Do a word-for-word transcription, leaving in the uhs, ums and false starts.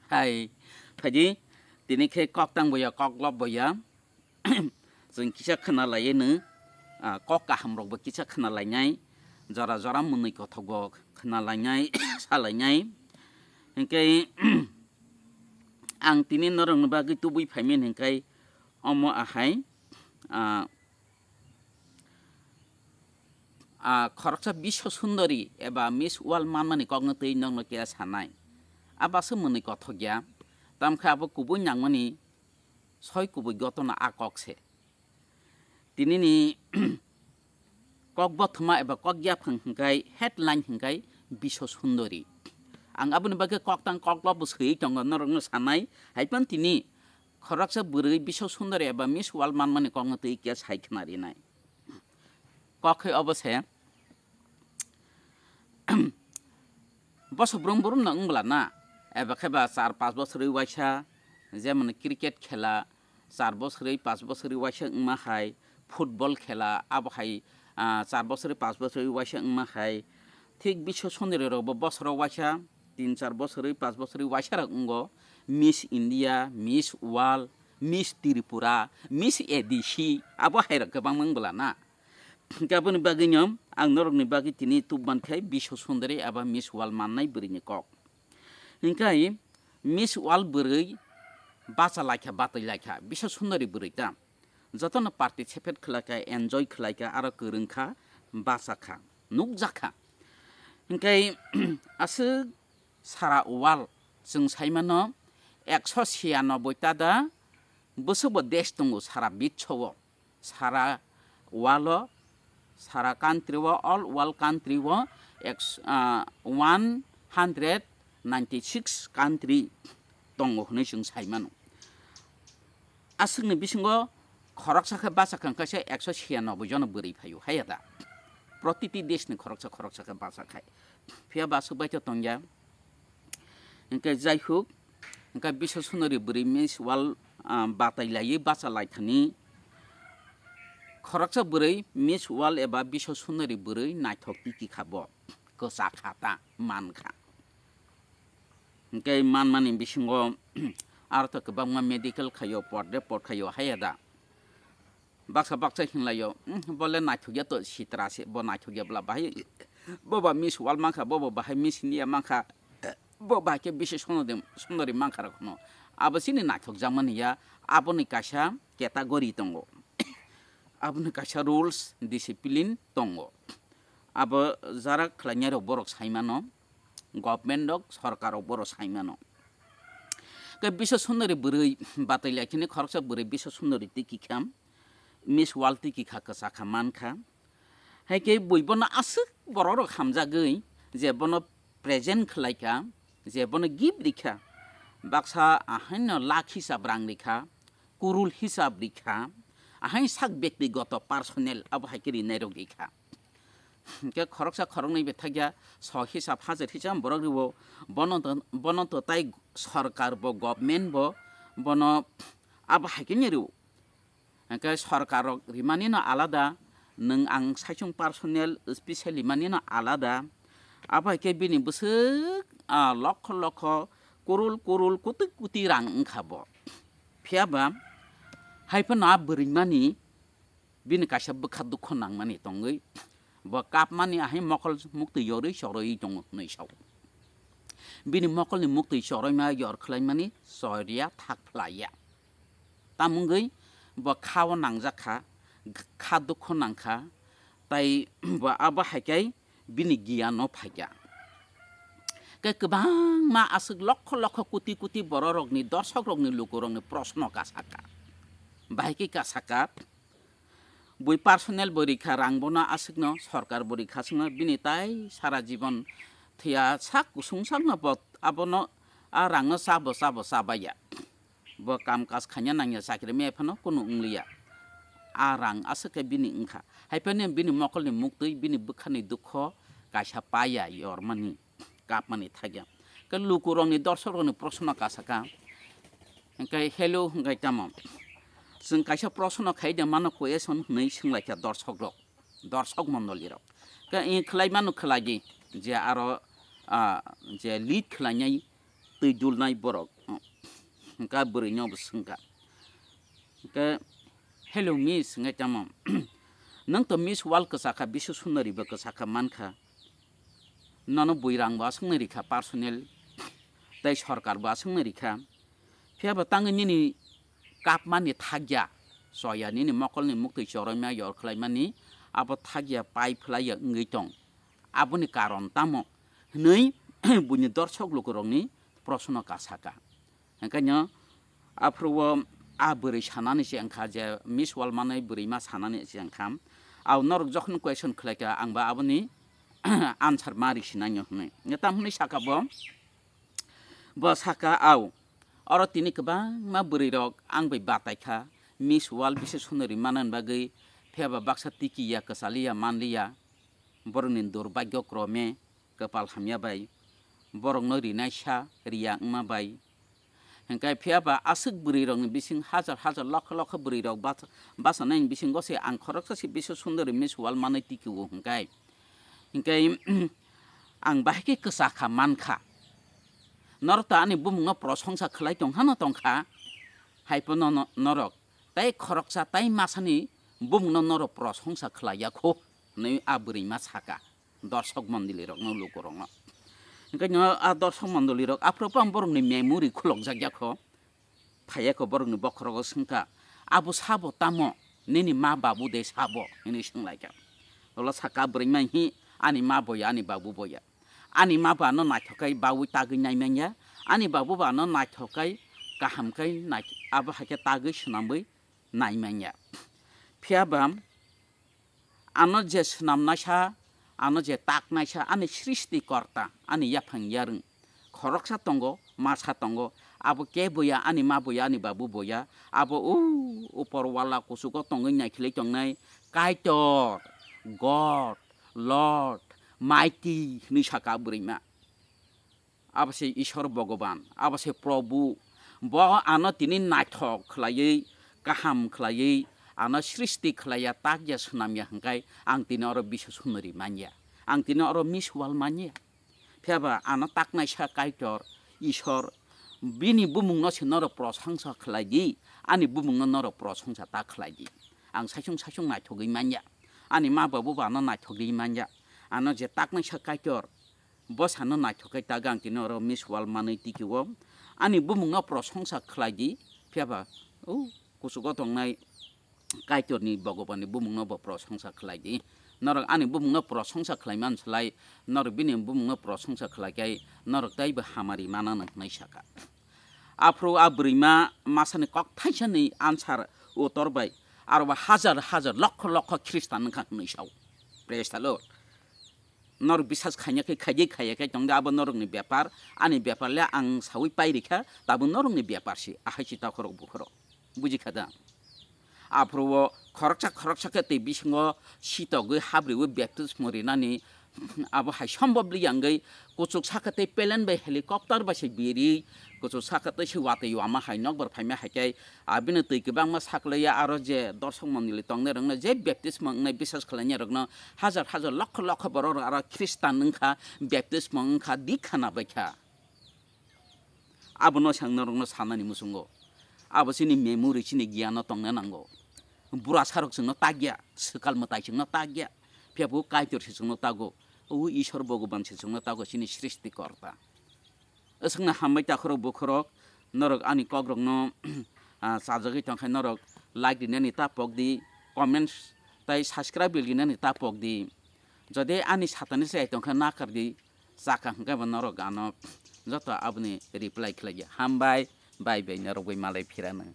Hai, phaidi, tini khe kok tang boya, kok lob boya. Chwng kisa khna lai no, ah, kok kaham rok bo kisa khna lainai, jora jora mwnwi kothok bo khna lainai, sa lainai. Hinkhe, ang tini norok ni bagwi tubui phai mani hinkhe omo ahai, ah, ah, khoroksa Biswa Sundari eba Miss World manmani kokno twi nokno keya sanai. Abo se mwnwi kothok ya. Tamkhe abo kubui nangmani soi kubui gotona a kok se. Tinini kok bothoma eba kok yaphang hingkai headline hingkai Biswa Sundari. Ang aboni bagwi kok tang kok lob bo swiwi tongo norokno sanai. Haiphano tini khoroksa bwrwi Biswa Sundari eba Miss World manmani kokno twi khe sai khna rinai. Kok hai obo se, boso brum brum no wng bwla na, eba khe ba char panch bosori waisa, jemon cricket khela, char bosori panch bosori waisa wngma hai, football khela, abo hai, ah, char bosori panch bosori waisa wngma hai, thik Biswa Sundari rok bo bosoro waisa, tin char bosori, panch bosori waisa rok wngo, Miss India, Miss World, Miss Tripura, Miss A D C, abo hai rok kwbangma wng bwla na. Hinkhe aboni bagwino ang norokni bagwi tini tubman khai Biswa Sundari eba Miss World mannai bwrwini kok. Hinkhe Miss World bwrwi bacha laikha, batwi laikha, Biswa Sundari bwrwi ta. Jotono participate khlaikha, enjoy khlaikha, aro kwrwngkha, bachakha, nukjakha. Hinkhe aswk sara world chwng saimano ekso siyanoboi ta da bwswkbo desh tongo sara biswo. Sara world o, sara country o, all world country o, eks-, ah, one hundred ninety six country tongo hwnwi chwng sai mano. Aswkni bisingo khoroksa khe bachakha wngkha se ekso siyanoboi jono bwrwi phaio, haiya da? Protiti deshni khoroksa khoroksa khe bachakhai. Phiya ba aswk bai khe tongya. Hinkhe jaihuk, hinkhe Biswa Sundari bwrwi Miss World, ah, batai laiwi bacha lai thani, khoroksa bwrwi Miss World eba Biswa Sundari bwrwi naithok tiki kha bo, kwchak kha ta man kha. Hinkhe manmani bisingo aro to kwbangma medical khaio, pot de pot khaio, haiya da? Baksa baksa hinlaio, "Umm, bo le naithokya to sitra se, bo naithokya bwla bahai, bo ba Miss World mankha, bo bo bahai Miss India mankha, bo bahai khe Biswa Sundari, Sundari mankha rok no." Abo chini naithokjakmani ya, aboni kaisa category tongo. Aboni kaisa rules, discipline tongo. Abo jara khlainai rok borok sai mano, government rok, sorkar rok borok sai mano. Khe Biswa Sundari bwrwi batai lai khini khoroksa bwrwi Biswa Sundari tiki kha, Miss World tiki kha, kwchak kha, man kha. Hai khe bui bono aswk borok rok hamjagwi je bono present khlai kha, je bono gift rikha, baksa ahaino lakh hisab rang rikha, kurul hisab rikha, ahai sak byaktigoto personal abo hai khe rinai rok rikha. Hinkhe khoroksa khoroknwi bethakya so hisab hajar hisab borok riwo, bono to, bono to tai sorkar bo, government bo bono abo hai khe ni riwo. Hinkhe sorkar rok rimani no alada, nwng ang saichung personal special rimani no alada. Abo hai khe bini bwswk, ah, lokho lokho, kurul kurul, kuti kuti rang wngkha bo. Phiya ba hai phano a bwrwi mani bini kaisa bwkha dukho nangmani tongwi bo kapmani ahai mokol muktwi yorwi chorwi tongo hwnwi sao. Bini mokolni muktwi choroima yor khlaimani choriya thak phlaiya. Tamungwi bo kha-o nangjak kha, kha dukho nang kha, tai bo abo hai khe bini giyan no phaikha. Khe kwbangma aswk lokho lokho kuti kuti borok rokni, dorsok rokni, luku rokni proshno kasaka. Bahai khe kasaka, bui personal bo rikha rang bono aswkno, sorkar bo rikha aswkno, bini tai sara jibon thwiya sak kusung sakno bo abono a rangno cha bo cha bo cha baiya. Bo kam kaj khaina nangya, chakri maya phano kunu wngliya. A rang aswk khe bini wngkha. Hai phano bini mokolni muktwi, bini bwkhani dukho kaisa paiya yormani, kapmani thakya. Khe lukurokni, dorsokrokni proshno kasaka, hwnkhe, "Hello," hwnkhe tamo? Chwng kaisa proshno khai de mano, question hwnwi swnglaikha dorsokrok, dorsok mondolirok. Khe, "Ee, khlai mano, khlai di," je aro, ah, je lead khlainai twi dulnai borok. Hwnkha bwrwino bo swngkha. Hwnkhe, "Hello, Miss," hwnkhe tamo, "Nwng to Miss World kwchakha, Biswa Sundari bo kwchakha mankha. Nono bui rang bo aswknwi rikha personal, tei sorkar bo aswknwi rikha. Phiya bo tangwi nini kapmani thakya, choya nini mokolni muktwi choroima yor khlaimani, abo thakya pai phlaiya wngwi tong. Aboni karon tamo?" hwnwi buini dorsok lukurokni proshno kasaka. Hwnkhe no aphuru o a bwrwi sanani se wngkha je Miss World manwi bwrwi ma sanani se wngkha. Au norok jokhon question khlaikha, ang ba aboni answer ma risinai no hwnwi. Tamhwnwi saka bo, bo saka, "Au, oro tini kwbangma bwrwirok ang bai bataikha, Miss World Biswa Sundari manani bagwi, phiya ba baksa tiki ya, kwchali ya, manli ya, borokni durbagyo krome, kwpal hamya bai, borokno rinaisa riya wngma bai." Hwnkhe phiya ba aswk bwrwirokni bising hajar hajar lokho lokho bwrwirok bach-, bachanaini bisingo se ang khoroksa se Biswa Sundari Miss World manwi tikio hwnkhe. Hwnkhe ang bahai khe kwchakha mankha. Norok ta ani bumungno prosongsa khlai tong hano tongkha, hai phano no-, norok tai khoroksa tai masani bumungno norok prosongsa khlai ya kho, hwnwi a bwrwi ma saka. Dorsok mondolirokno, lukurokno. Hwnkhe no a dorsok mondolirok aphuru phang borokni memory khulokjak ya kho. Phaiya kho borokni bokhorogo swngkha, "Abo sabo tamo? Nini ma babu de sabo?" hwnwi swnglaikha. Ulo saka bwrwi ma, "Hi, ani ma boya, ani babu boya. Ani ma bo ano naithok khe baui tagwi nai manya, ani babu bo ano naithok khe kaham khe nai-, abo hai khe tagwi swnamwi nai manya." Phiya ba ano je swnamnaisa, ano je taknaisa, ani srishti korta, ani yaphang yarwng khoroksa tongo, masa tongo, abo kebo ya, ani ma bo ya, ani babu bo ya, abo o upor wala kuchugo tongwi naikhlai tongnai Kaitor, God, Lord, Mighty hwnwi saka bwrwi ma. Abo se Ishwar Bhogoban, abo se Probhu. Bo ano tini naithok khlaiwi, kaham khlaiwi, ano srishti khlaiya, takya, swnamya hwnkhe ang tini oro Biswa Sundari manya. Ang tini oro Miss World manya. Phiya ba ano taknaisa Kaitor, Ishwar, bini bumungno se norok prosongsa khlai di, ani bumungno norok prosongsa ta khlai di. Ang saichung saichung naithogwi manya. Ani ma babu bo ano naithogwi manya. Ano je taknaisa Kaitor, bo sano naithok khe tago ang tini oro Miss World manwi tikio. Ani bumungno prosongsa khlai di, phiya ba o kuchugo tongnai Kaitorni Bhogobani bumungno bo prosongsa khlai di. Norok ani bumungno prosongsa khlai man slai, norok bini bumungno prosongsa khlai khe norok taibo hamari manano hwnwi saka. Aphuru a bwrwi ma masani kok thaisani answer utor bai aro bo hajar hajar lokho lokho Khristan wngkha hwnwi sao. Praise the Lord. Norok bisas khaina khe khaidi khaiya khe tongdi, abo norokni bepar, ani bepar le ang saui pai rikha, tabuk norokni bepar si, ahai si takhorok bukhorok. Buji kha da? Aphuru o khoroksa khoroksa khe tei bisingo sitogwi habriwi baptismo rinani abo hai sombobli yangwi kuchuk sakha tei plane bai helicopter bai se biri, kuchuk sakha tei se watwi wama hai nokbar phaima hai khe abini twi kwbangma saklaiya aro je dorsok mondoli tongnai rokno je baptismo wngnai bisas khlainai rokno hajar hajar lokho lokho borok rok aro Khristan wngkha, baptismo wngkha, dikha nabaikha. Abono se ang norokno sanani muchungo. Abo chini memory, chini giyano tongna nango. Burasa rok chwngno takya, swkal mwtai chwngno takya. Phiya bo Kaitor se chwngno tago. O Ishwar Bhogoban se chwngno tago, chini srishti korta. Aswkno hambai takhorok bukhorok, norok ani kokrokno, ah, chajagwi tongkhe norok like rinani ta pokdi, comments tai subscribe rinani ta pokdi. Jodi ani satani chai tongkhe nakardi, chakha hwnkhe bo norok ano joto aboni reply khlaiya. Hambai, bye bye, norok bai malai phirano.